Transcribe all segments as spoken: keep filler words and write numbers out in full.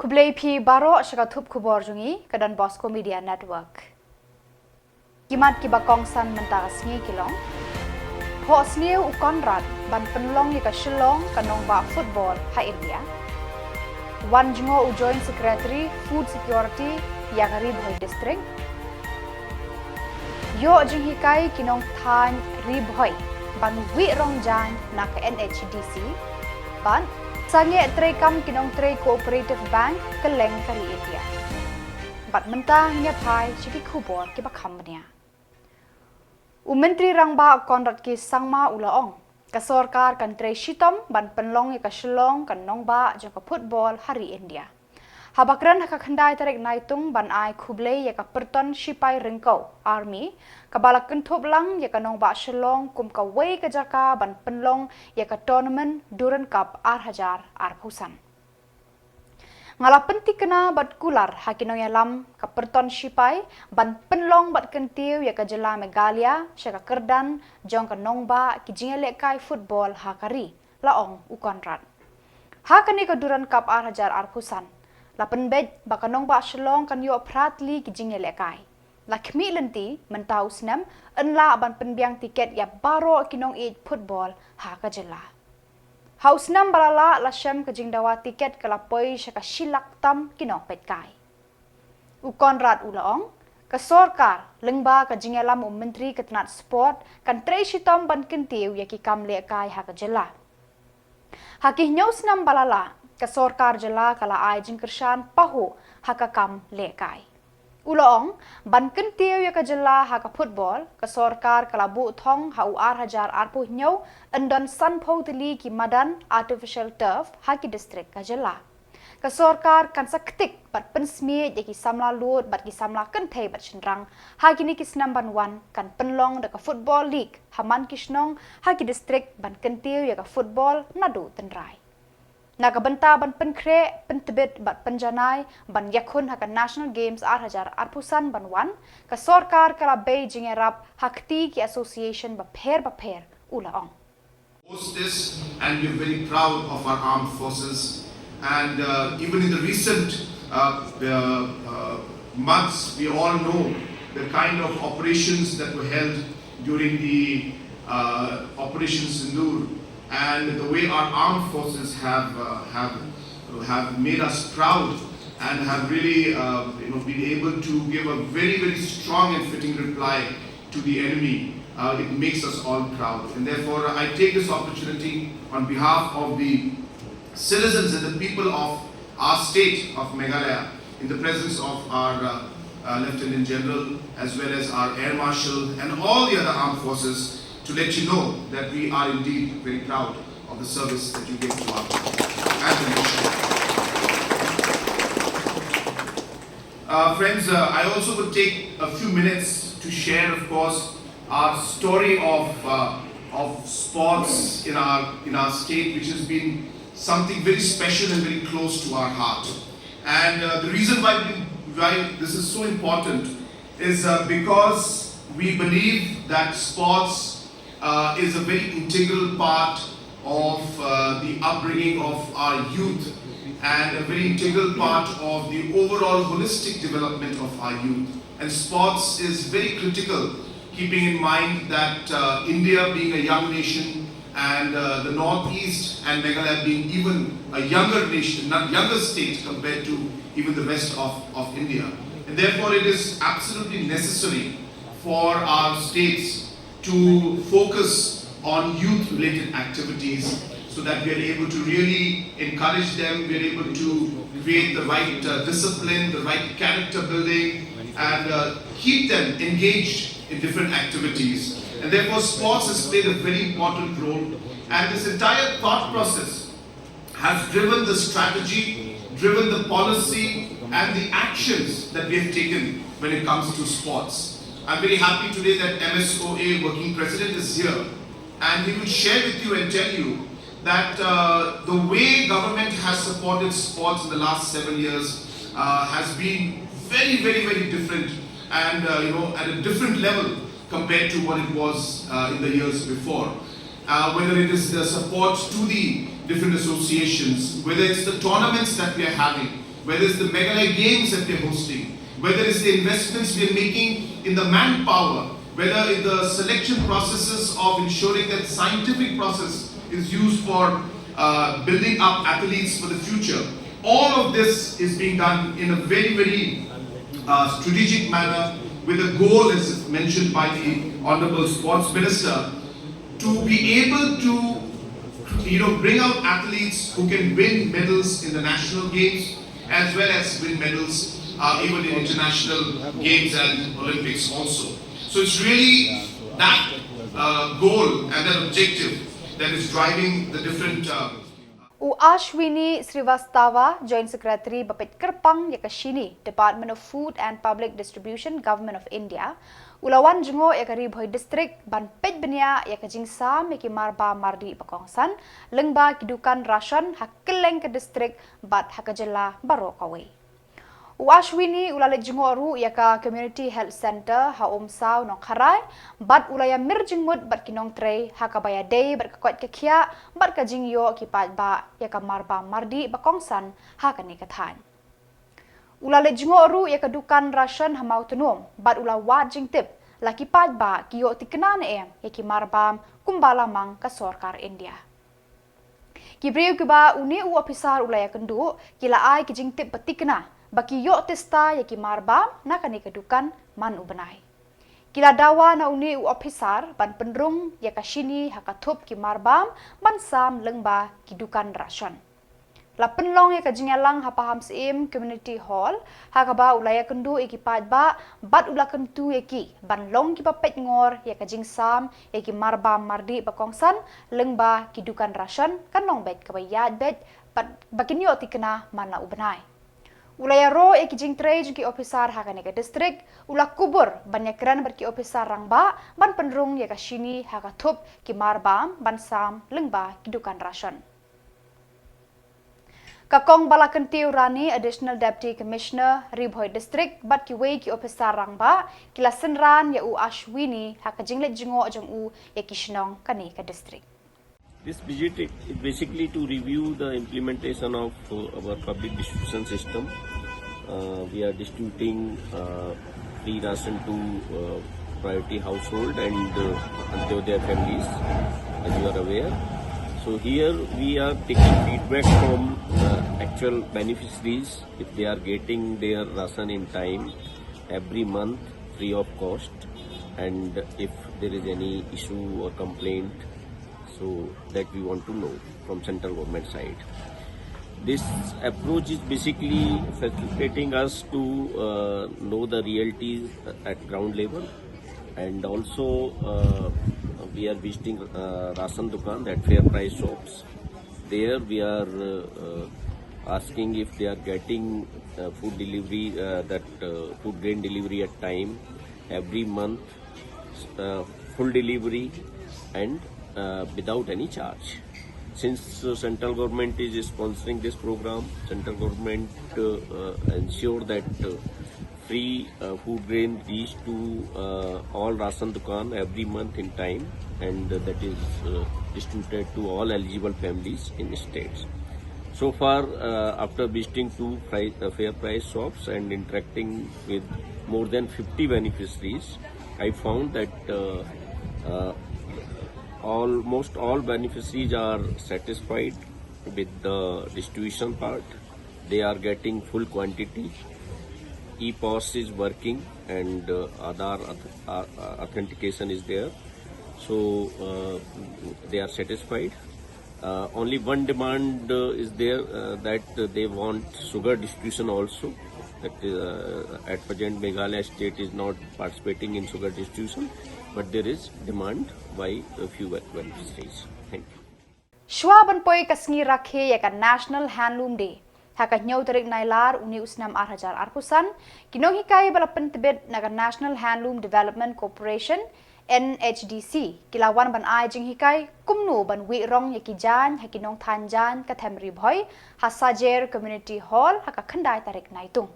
Khublei phi baroh sha ka thup khubor jong ngi ka Don Bosco Media Network. Ki mat kiba kongsan mynta ka sngi ki long: Phohsniew u Conrad ban pynlong ïa ka Shillong ka nongbah football ha India. Wan jngoh u Joint Secretary Food Security ïa ka Ri Bhoi District. Ïoh jinghikai ki nongthain Ri Bhoi ban wieh rong jaiñ na ka N H D C. Bad sangeh treikam ki nongtrei Cooperative Bank kylleng ka ri India. Bad mynta ngin ïa phai sha ki khubor kiba kham bniah. U Myntri Rangbah Conrad K Sangma u la ong, ka sorkar kan trei shitom ban pynlong ïa ka Shillong ka nongbah jong ka football ha ri India. Haba kren ha ka khyndai tarik Naitung ban ai khublei ïa ka pyrton shipai ryngkew, Army, kaba la kynthup lang ïa ka nongbah Shillong kum kawei ka jaka ban pynlong ïa ka tournament Durand Cup ar hajar arphew san. Nga la pynthikna bad kular ha ki nongïalam ka pyrton shipai ban pynlong bad kyntiew ïa ka jylla Meghalaya sha ka kyrdan jong ka nongbah ki jingïalehkai football ha ka ri, la ong u Conrad. Ha kane ka Durand Cup ar hajar arphew san, la pynbeit ba ka nongbah Shillong kan ïoh phra tylli ki jingïalehkai. La khmih lynti mynta u snem yn lah ban pynbiang tiket ïa baroh ki nongïeit football ha ka jylla. Ha u snem ba la lah, la shem ka jingdawa tiket ka la poi sha ka shi lak tam ki nongpeitkai. U Conrad u la ong, ka sorkar lyngba ka jingïalam u Myntri ka tnat Sport kan trei shitom ban kyntiew ïa ki kam lehkai ha ka jylla. Ha ki hynñiew snem ba la lah, ka sorkar jylla ka la ai jingkyrshan pahuh ha ka kam lehkai. U la ong, ban kyntiew ïa ka jylla ha ka football, ka sorkar ka la buh thong ha u ar hajar arphew hynñiew yn don sanphew tylli ki madan artificial turf ha ki district ka jylla. Ka sorkar kan sa ktik bad pynsmiej ïa ki samla lud bad ki samla kynthei bad shynrang ha kine ki snem ban wan, kan pynlong da ka football league ha man ki shnong ha ki district ban kyntiew ïa ka football naduh tynrai. Na ka bynta ban pynkhreh, pyntbit bad pynjanai ban ïakhun ha ka National Games ar hajar arphew san ban wan, ka sorkar ka la bei jingïarap ha kti ki association bapher bapher, u la ong. Boast this, and we're very proud of our armed forces. And uh, even in the recent uh, uh, uh, months, we all know the kind of operations that were held during the uh, Operation Sindoor, and the way our armed forces have uh, have have made us proud and have really uh, you know been able to give a very, very strong and fitting reply to the enemy. Uh, it makes us all proud, and therefore I take this opportunity on behalf of the citizens and the people of our state of Meghalaya, in the presence of our uh, uh, Lieutenant General, as well as our Air Marshal and all the other armed forces, to let you know that we are indeed very proud of the service that you give to our country and the nation. Uh, friends, uh, I also would take a few minutes to share, of course, our story of uh, of sports in our in our state, which has been something very special and very close to our heart. And uh, the reason why we, why this is so important is uh, because we believe that sports uh, is a very integral part of uh, the upbringing of our youth and a very integral part of the overall holistic development of our youth. And sports is very critical, keeping in mind that uh, India, being a young nation, and uh, the Northeast and Meghalaya being even a younger nation, not younger state compared to even the rest of, of India. And therefore, it is absolutely necessary for our states to focus on youth-related activities so that we are able to really encourage them, we are able to create the right uh, discipline, the right character building, and uh, keep them engaged in different activities. And therefore, sports has played a very important role. And this entire thought process has driven the strategy, driven the policy, and the actions that we have taken when it comes to sports. I'm very happy today that M S O A working president is here, and he will share with you and tell you that uh, the way government has supported sports in the last seven years uh, has been very, very, very different, and uh, you know, at a different level compared to what it was uh, in the years before. Uh, whether it is the support to the different associations, whether it's the tournaments that we are having, whether it's the Meghalaya Games that we're hosting, whether it's the investments we're making in the manpower, whether it's the selection processes of ensuring that scientific process is used for uh, building up athletes for the future. All of this is being done in a very, very uh, strategic manner with a goal, as mentioned by the Honorable Sports Minister, to be able to, you know, bring out athletes who can win medals in the national games as well as win medals uh, even in international games and Olympics also. So it's really that uh, goal and that objective that is driving the different uh, U Ashwini Srivastava, Joint Secretary ba peit kyrpang ïa ka SHINI, Department of Food and Public Distribution, Government of India, u la wan jngoh ïa ka Ri Bhoi District ban peit bniah ïa ka jingsam ïa ki marbam mardi ba kongsan lyngba ki dukan ration ha kylleng ka district bad ha ka jylla baroh kawei. U Ashwini u la leit jngoh ruh ïa ka Community Health Centre ha Umsaw, Nongkharai, bad u la ïamir jingmut bad ki nongtrei ha kaba ïadei bad ka koit ka khiah bad ka jingïoh ki paidbah ïa ka marbam mardi ba kongsan ha kane ka thaiñ. U la leit jngoh ruh ïa ka dukan ration ha Mawtnum bad u la wad jingtip la ki paidbah ki ïoh tikna ne em ïa ki marbam kumba la mang ka sorkar India. Ki briew kiba une u ophisar u la ïakynduh ki la ai ki jingtip ba tikna ba ki ïoh tista ïa ki marbam na kane ka dukan man u bnai. Ki la dawa na une u ophisar ban pynrung ïa ka SHINI ha ka thup ki marbam ban sam lyngba ki dukan ration. La pynlong ïa ka jingïalang ha Pahamsyiem Community Hall ha kaba u la ïakynduh ïa ki paidbah bad u la kyntu ïa ki ban long kiba peitngor ïa ka jingsam ïa ki marbam mardi ba kongsan lyngba ki dukan ration kan long beit kaba ïaid beit bad ba kin ïoh tikna man la u bnai. U la ïaroh ïa ki jingtrei jong ki ophisar ha kane ka district, u la kubur ban ïakren bad ki ophisar rangbah ban pynrung ïa ka SHINI ha ka thup ki marbam ban sam lyngba ki dukan ration. Ka Kong Balakyntiew Rani, Additional Deputy Commissioner, Ri Bhoi District, bad kiwei ki ophisar rangbah ki la synran ïa u Ashwini ha ka jingleit jngoh jong u ïa ki shnong kane ka district. This visit is basically to review the implementation of uh, our public distribution system. Uh, we are distributing uh, free ration to uh, priority household and uh, Antyodaya families, as you are aware. So here we are taking feedback from uh, actual beneficiaries if they are getting their ration in time every month free of cost, and if there is any issue or complaint, so that we want to know from central government side. This approach is basically facilitating us to uh, know the realities at ground level, and also uh, we are visiting uh, ration dukan, that fair price shops. There we are uh, uh, asking if they are getting uh, food delivery, uh, that uh, food grain delivery at time every month, uh, full delivery and uh, without any charge. Since uh, central government is sponsoring this program, central government uh, uh, ensure that uh, free uh, food grain reach to uh, all ration dukan every month in time, and uh, that is uh, distributed to all eligible families in the states. So far, uh, after visiting two price, uh, fair price shops and interacting with more than fifty beneficiaries, I found that uh, uh, almost all beneficiaries are satisfied with the distribution part. They are getting full quantity. E-pos is working and uh, Aadhaar auth- uh, uh, authentication is there. So uh, they are satisfied. Uh, only one demand uh, is there uh, that uh, they want sugar distribution also. That uh, at present Meghalaya state is not participating in sugar distribution, but there is demand by a few beneficiaries. Thank you. Shuwa ban poi ka sngi rakhe ïa ka National Handloom Day ha ka hynñiew tarik Nailar une u snem ar hajar arphew san, ki nonghikai ba la pyntbit na ka National Handloom Development Corporation, N H D C, ki la wan ban ai jinghikai kumno ban wieh rong ïa ki jaiñ ha ki nongthan jaiñ ka them Ri Bhoi ha Sajer Community Hall ha ka khyndai tarik Naitung.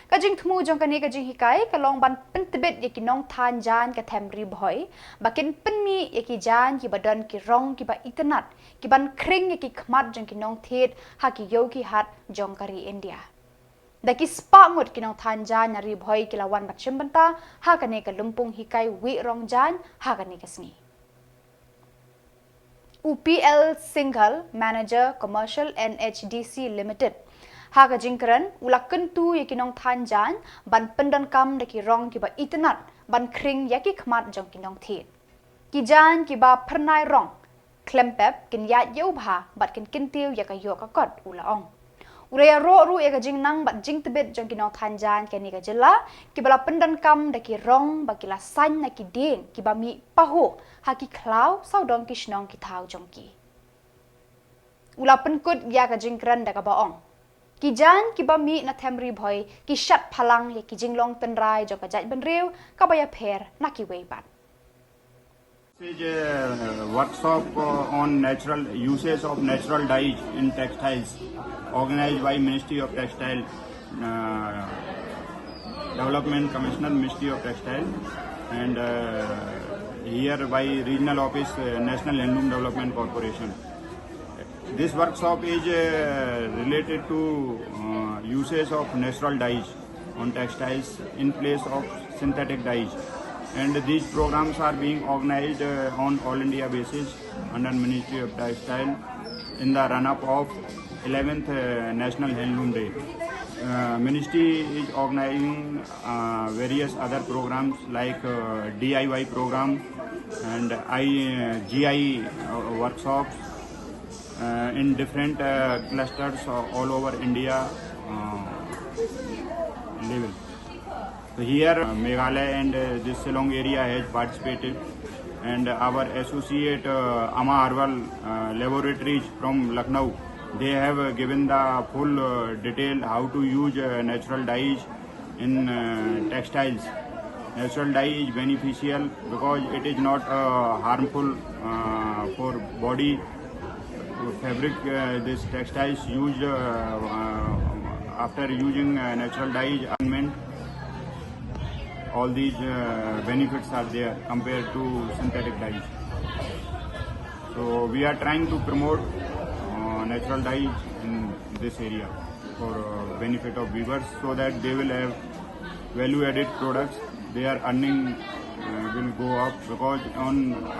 Ka jingthmu jong kane ka jinghikai ka long ban pyntbit ïa ki nongthan jaiñ ka them Ri Bhoi ba kin pynmih ïa ki jaiñ kiba don ki rong kiba itynnat, kiban khring ïa ki khmat jong ki nongthied ha ki ïew ki hat jong ka ri India. Da ki spah ngut ki nongthain jaiñ na Ri Bhoi ki la wan ban shim bynta ha kane ka lympung hikai wieh rong jaiñ ha kane ka sngi. U P L Singhal, Manager Commercial N H D C Limited, ha ka jingkren u la kyntu ïa ki nongthain jaiñ ban pyndonkam da ki rong kiba itynnad ban khring ïa ki khmat jong ki nongthied. Ki jaiñ kiba phyrnai rong khlem pep kin ïaid ïa u bha bad kin kyntiew ïa ka ïoh ka kot, u la ong. U la ïaroh ruh ïa ka jingnang bad jingtbit jong ki nongthain jaiñ kane ka jylla kiba la pyndonkam da ki rong ba ki la saiñ na ki dieng kiba mih pahuh ha ki khlaw sawdong ki shnong ki thaw jong ki. U la pynkut ïa ka jingkren da kaba ong, ki jaiñ kiba mih na them Ri Bhoi ki shad phalang ïa ki jinglong tynrai jong ka jaitbynriew kaba ïapher na kiwei pat. This is a workshop uh, on natural uses of natural dyes in textiles, organized by Ministry of Textile, uh, Development Commissioner, Ministry of Textile, and uh, here by Regional Office, uh, National Handloom Development Corporation. This workshop is uh, related to uh, uses of natural dyes on textiles in place of synthetic dyes. And these programs are being organized uh, on all India basis under Ministry of Textile in the run-up of eleventh uh, National Handloom Day. Uh, ministry is organizing uh, various other programs like uh, D I Y program and I, uh, G I uh, workshops uh, in different uh, clusters uh, all over India uh, level. So here, uh, Meghalaya and uh, this Shillong area has participated, and our associate uh, Ama Arwal uh, laboratories from Lucknow, they have uh, given the full uh, detail how to use uh, natural dyes in uh, textiles. Natural dye is beneficial because it is not uh, harmful uh, for body. Fabric, uh, this textiles used uh, uh, after using uh, natural dye is environment. All these uh, benefits are there compared to synthetic dyes. So we are trying to promote uh, natural dyes in this area for uh, benefit of weavers, so that they will have value added products. Their earning uh, will go up because on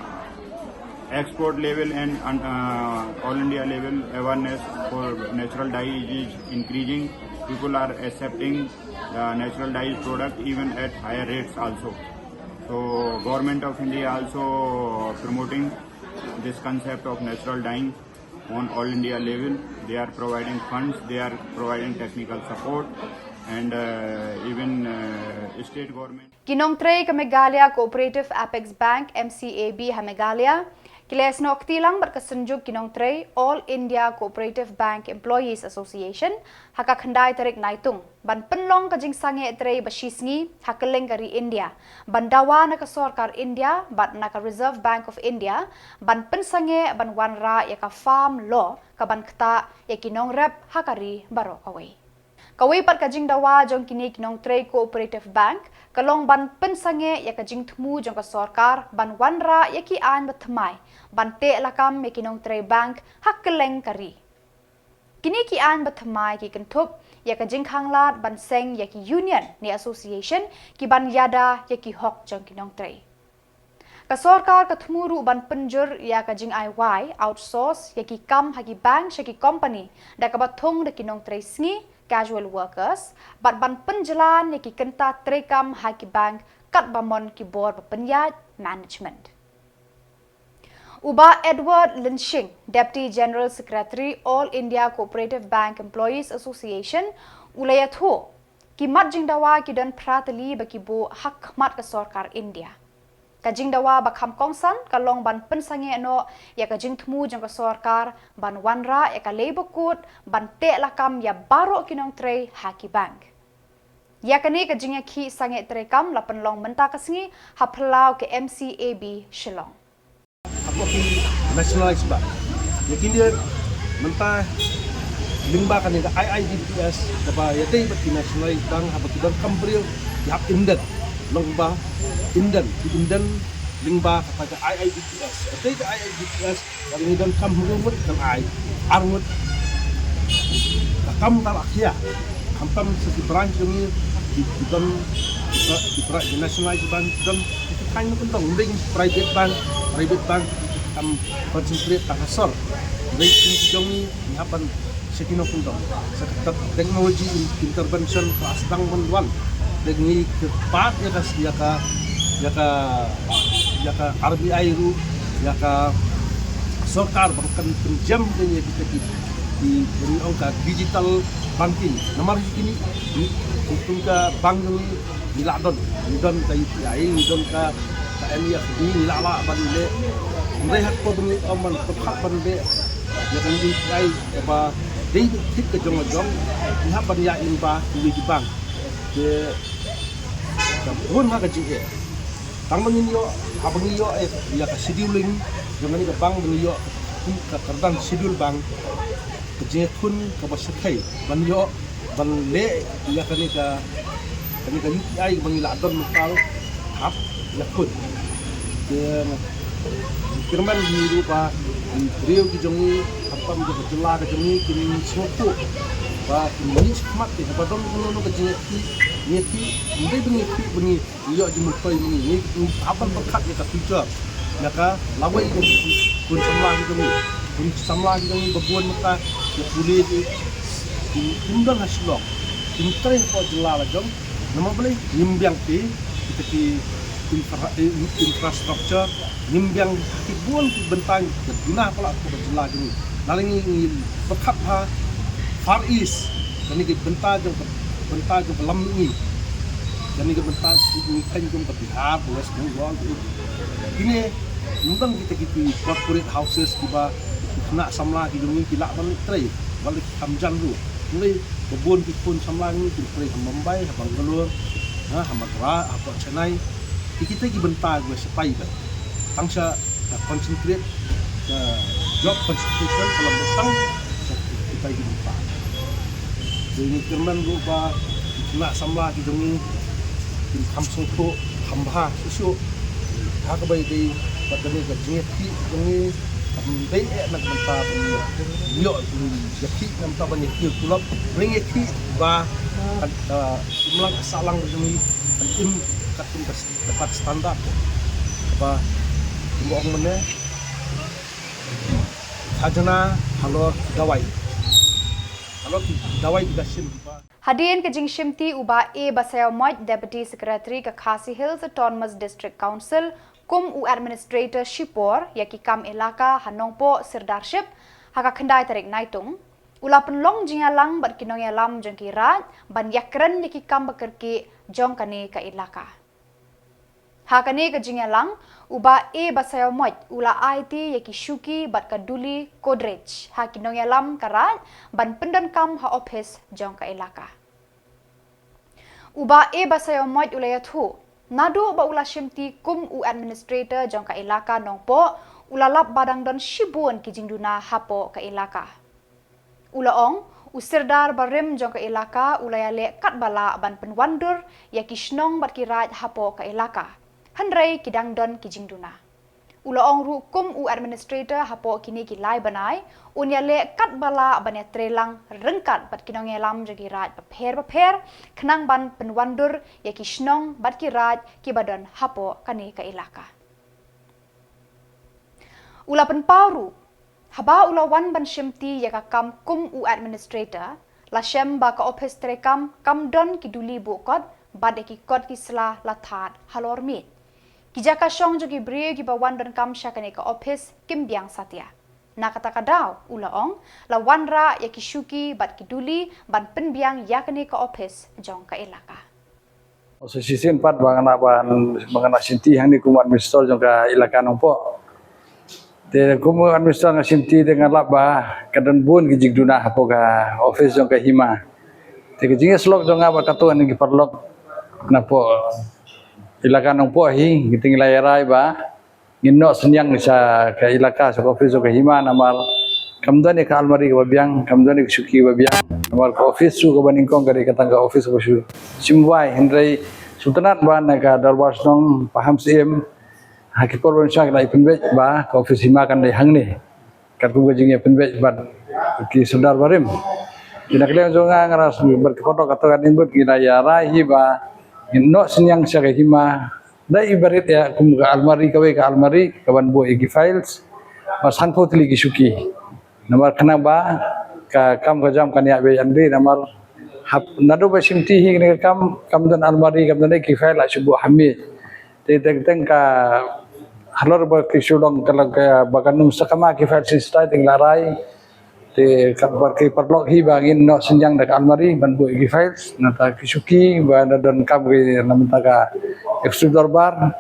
export level and uh, all India level, awareness for natural dye is increasing. People are accepting the natural dye product even at higher rates also. So Government of India also promoting this concept of natural dyeing on all India level. They are providing funds, they are providing technical support, and uh, even uh, state government. Ki nongtrei ka Meghalaya Cooperative Apex Bank, M C A B, ha Meghalaya ki la ïasnoh kti lang bad ka Synjuk ki nongtrei All India Cooperative Bank Employees Association ha ka khyndai tarik Naitung ban pynlong ka jingsangeh trei ba shisngi ha kylleng ka ri India ban dawa na ka sorkar India bad na ka Reserve Bank of India ban pynsangeh ban wanrah ïa ka farm law ka ban ktah ïa ki nongrep ha ka ri baroh kawei. Kawei pat ka jingdawa jong kine ki nongtrei Cooperative Bank ka long ban pynsangeh ïa ka jingthmu jong ka sorkar ban wanrah ïa ki aiñ ba thymmai ban teh lakam ïa ki nongtrei bank ha kylleng ka ri. Kine ki aiñ ba thymmai ki kynthup ïa ka jingkhanglad ban seng ïa ki union ne association ki ban ïada ïa ki hok jong ki nongtrei. Ka sorkar ka thmu ruh ban pynjur ïa ka jingai wai outsource ïa ki kam ha ki bank sha ki company da kaba thung da ki nongtrei sngi, casual workers, bad ban pynjlan ïa ki kynta treikam ha ki bank katba mon ki bor ba pynïaid, management. U Bah Edward Lyngshing, Deputy General Secretary, All India Cooperative Bank Employees Association, u la ïathuh, ki mat jingdawa ki don phra tylli ba ki buh ha khmat ka sorkar India. Ka jingdawa ba kham kongsan ka long ban pynsangeh noh ïa ka jingthmu jong ka sorkar ban wanrah ïa ka Labour Code ban teh lakam ïa baroh ki nongtrei ha ki bank. Ïa kane ka jingïakhih sangeh treikam la pynlong mynta ka sngi ha phyllaw ka M C A B Shillong. Hapoh ki nationalized bank, ïa kine mynta lyngba kane ka I I B P S kaba ïadei bad ki nationalized bank, haba ki donkam briew ki hap indent, long ba indent, ki indent lyngba kata ka I I B P S. Ïadei ka I I B P S, lada ngi donkam hynriew ngut ngan ai ar ngut. Ka kam ka la khia, ka Pam sa ki branch jong ngi ki don ki branch nationalized bank, don ki thaiñ na kyndong, ym dei private bank, private bank kam concentrate tang ha sor. Dei ki jong ngi ngi hap ban sa ki nongkyndong, sa ka technology intervention ka sdang ban wan. Dei ngi kyrpad ïa ka ïa ka ïa ka ïa ka R B I ruh, ïa ka sorkar ba kan pynjem ïa kita ki ki ong ka digital banking. Namar kine ki kum ka bank ngi ngi lah don, ngi don ka U P I, ngi don ka ka N E F T, ngi lah lah ban leh. Hynrei ha kaba ngi ong ban pynhap ban leh ïa ka U P I ba dei beit thik ka jong ka jong, ngi hap ban ïa im ba ki bank. Te ka bun ha ka jingeh. Tang ba ngin ïoh, haba ngi ïoh ïa ka scheduling jong kane ka bank, ba ngi ïoh ka kyrdan schedule bank, ka jingeh khun kaba shyrkhei ban ïoh ban leh ïa kane ka kane ka U P I ba ngi lah don mynta hap ïa khun. Te kyrmen ngi ruh ba ki briew ki jong ngi, khamtam jong ka jylla ka jong ngi, kin sngewthuh ba kin ïa khmat te haba don kano kano ka jingeh, ngi ïa ki, ym dei ba ngi ïa ki ba ngi ïoh jingmyntoi ma ngi, ngi hap ban pyrkhat ïa ka future, ïa ka lawei ka khun samla ki jong ngi, khun samla ki jong ngi ba bun mynta ki pule ki, kim don ha Shillong, kim trei hapoh jylla la jong. Namar balei? Ngim biang ki kita ki infra- infrastructure, ngim biang ki bun ki bynta ka duna pala hapoh jylla jong ngi. Lada ngi ngi pyrkhat ha Far East, kane ki bynta jong ka bynta jong ka lam ngi, kane ki bynta ngi kheiñ kum ka Bihar, West Bengal, kine ym don kita ki corporate houses kiba ki khynnah samla ki jong ngi ki lah ban leit trei, ban leit kam jan ruh. Hynrei ba bun ki khun samla ngi ki trei ha Mumbai, ha Bangalore, ha, ha Madras, ha Chennai. Ki kita ki bynta kiba sipai ba tang sha ka concentrate ka job concentration ka la btang sha kita ki bynta. Te ngi kyrmen ruh ba ki khynnah samla ki jong ngi kin kham sngewthuh kham bha shuh shuh ha kaba ïadei bad kane ka jingïakhih jong ngi. Kam dei eh na ka bynta ban ïoh ban ïakhih na ka bynta ban ïakhih tulop, ban ïakhih ba kan, ah, imlang ka sahlang jong ngi kan im katkum ka kata ka standard ba kumba ong mynne khajana halor dawai, halor dawai kita shim ba. Hadien ka jingshimti u Bah A. Basaiawmoit, Deputy Secretary ka Khasi Hills Autonomous District Council kum u Administrator shipor ïa ki kam elaka ha Nongpoh Sirdarship ha ka khyndai tarik Naitung, u la pynlong jingïalang bad ki nongïalam jong ki raid ban ïakren ïa ki kam ba kyrkieh jong kane ka elaka. Ha kane ka jingïalang, u Bah A. Basaiawmoit u la aiti ïa ki shuki bad ka duli Godrej ha ki nongïalam ka raid ban pyndonkam ha ophis jong ka elaka. U Bah A. Basaiawmoit u la ïathuh, naduh ba u la shimti kum u Administrator jong ka elaka Nongpoh, u la lap ba dang don shibun ki jingduna hapoh ka elaka. U la ong, u Sirdar barim jong ka elaka u la ïaleh katba lah ban pynwandur ïa ki shnong bad ki raid hapoh ka elaka, hynrei ki dang don ki jingduna. U la ong ruh kum u Administrator hapoh kine ki lai bnai un ïaleh katba lah ban ïatreilang ryngkat bad ki nongïalam jong ki raid bapher bapher khnang ban pynwandur ïa ki shnong bad ki raid kiba don hapoh kane ka elaka. U la pynpaw ruh, haba u la wan ban shimti ïa ka kam kum u Administrator, la shem ba ka ophis treikam kam don ki duli buh kot bad ïa ki kot ki sla la thad halor miej. Ki jaka shong jong ki briew kiba wan donkam sha kane ka ophis kim biang satia. Na kata ka daw, u la ong, la wanrah ïa ki shuki bad ki duli ban pynbiang ïa kane ka ophis jong ka elaka. Association pat ba nga na ban, ba nga na shimti hangne kum administrator jong ka elaka Nongpoh. Te kum administrator nga shimti te nga lap ba ka don bun ki jingduna hapoh ka ophis jong ka hima. Te ka jingïasyllok jong nga bad katto katne ki paralok napoh elaka Nongpoh hi, kita ngi la ïarai ba ngin noh synñiang sha ka elaka, sha ka ophis jong ka hima, namar kam don ïa ka almari kaba biang, kam don ïa ka shuki kaba biang, namar ka ophis shu kaba nyngkong ka dei ka tang ka ophis kaba shu shim wai, hynrei sngewtynnat ba na ka Dorbar Shnong Pahamsyiem ha ki por ban shong ki la ïa pynbeit ba ka ophis hima kan dei hangne. Katkum ka jingïapynbeit bad ki Sirdar barim. Ïa na ka liang jong nga, nga ruh bad ka paralok katto katne ngut ngi la ïa rai hi ba ngin noh synñiang sha ka hima. Da i barit ïa kum ka almari, kawei ka almari kaban buh ïa ki files. Ba sanphew tylli ki shuki. Namar khnang ba ka kam ka jam kan ïa beh ïa ri, namar hap naduh ba shimti hi kane ka kam, kam don almari, kam don ki file la shu buh ha miej. Te teng teng ka halor ba ki shu long ka la ka ba kan ym sakma ki file shisha, te ngi la rai. Te ka bar ki paralok hi ba ngin noh synñiang da ka almari ban buh ïa ki files, nangta ki shuki ba na donkam ki na bynta ka Executive Dorbar.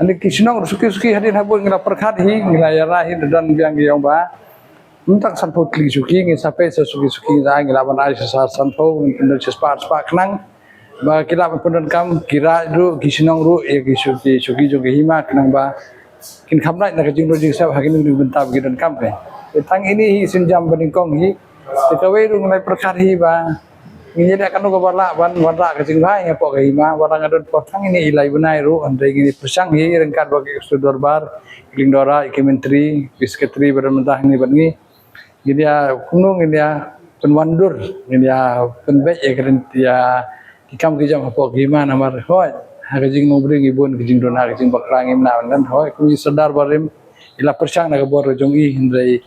Ani ki shnong ruh suki suki hadien ha buh ngi la pyrkhat hi, ngi la ïa rai hi, na don biang ki ong ba mynta sanphew tylli shuki, ngi sa peit sa suki suki, ngi la ban ai sa sanphew, ngi don shispah spah khnang. Ba ki lah ban pyndonkam, ki raid ruh, ki shnong ruh ïa ki shuki, shuki jong ki hima, khnang ba kin kham raid na ka jingduh jingsep ha kine ki bynta ba ki donkam. Te tang ine hi sienjam ba nyngkong hi. Te kawei ruh ngi la pyrkhat hi ba ngin ïa leh kano kaba lah ban wanrah ka jingbha hapoh ka hima, wat la nga don por tang ine i lai bnai ruh, hynrei ngin ïa pyrshang hi ryngkat bad ki Executive Dorbar, ki Lyngdoh Raid, ki Myntri, ki Secretary ba don mynta hangne bad ngi. Ngin ïa kumno ngin ïa pynwandur, ngin ïa pynbeit ïa ka rynti ïa ki kam ki jam hapoh ka hima, namar hooid ha ka jinglong briew ngi bun ki jingduna, ki jingbakla ngim nang ban len, hooid kum i Sordar barim i la pyrshang na ka bor ka jong i, hynrei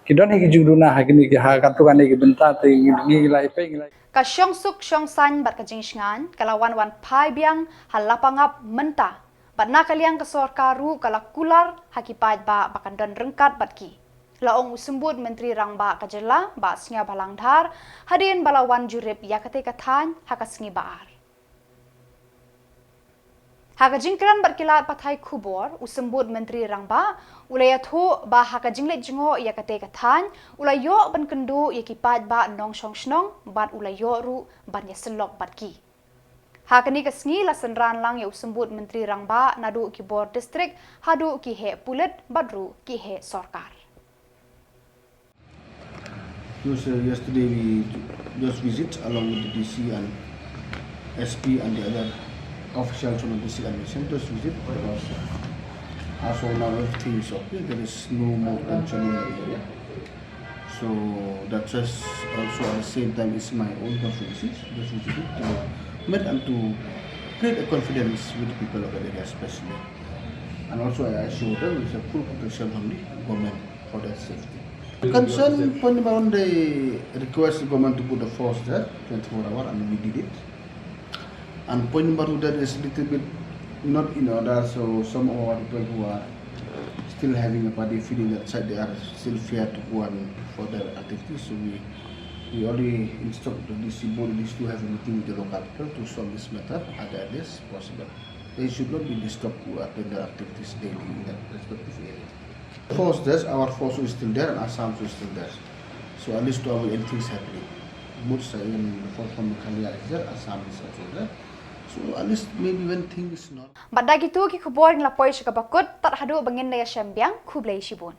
ki don hi ki jingduna ha kine ki, ha katto katne ki bynta, te ngi, ngi la ïa peit, ngi la Ka shongsuk shongsaiñ bad ka jingshngaiñ ka la wan wan phai biang ha Lapangap mynta, bad na ka liang ka sorkar ruh ka la kular ha ki paidbah ba kan don ryngkat bad ki, la ong u Symbud Myntri Rangbah ka jylla, Bah Sniawbhalang Dhar, hadien ba la wan jurip ïa katei ka thaiñ ha ka sngi Ba-ar. Ha ka jingkren bad ki lad pathai khubor, u Symbud Myntri Rangbah u la ïathuh ba ha ka jingleit jngoh ïa katei ka thaiñ u la ïoh ban kynduh ïa ki paidbah nongshong shnong bad u la ïoh ruh ban ïasyllok bad ki. Ha kane ka sngi la synran lang ïa u Symbud Myntri Rangbah naduh ki bor district haduh ki heh pulit bad ruh ki heh sorkar. Because uh, yesterday we just visit along with the D C and S P and the other officials from the district administration. Just visit because uh, as of now everything is okay. There is no more tension in the area. So that is also at the same time is my own constituency. Just visited to meet and to create a confidence with the people of the area especially. And also I assure them we have full protection from the government for their safety. Concern point number one, they request the government to put the force there, twenty-four hour, and we did it. And point number two, that is little bit not in order, so some of our people who are still having a party feeling outside, they are still fear to go and for their activities. So we, we already instruct the D C, both D C to have a meeting with the local people to solve this matter at the earliest possible. They should not be disturbed to attend their activities daily in their respective area. Force there, our force is still there and Assam is still there. So at least to avoid anything is happening. Both side, in the force from Meghalaya is there, Assam is also there. So at least maybe when things is not. Bad da kito ki khubor ngi la poi sha kaba kut, tad haduh ba ngin da ïashem biang, khublei shibun.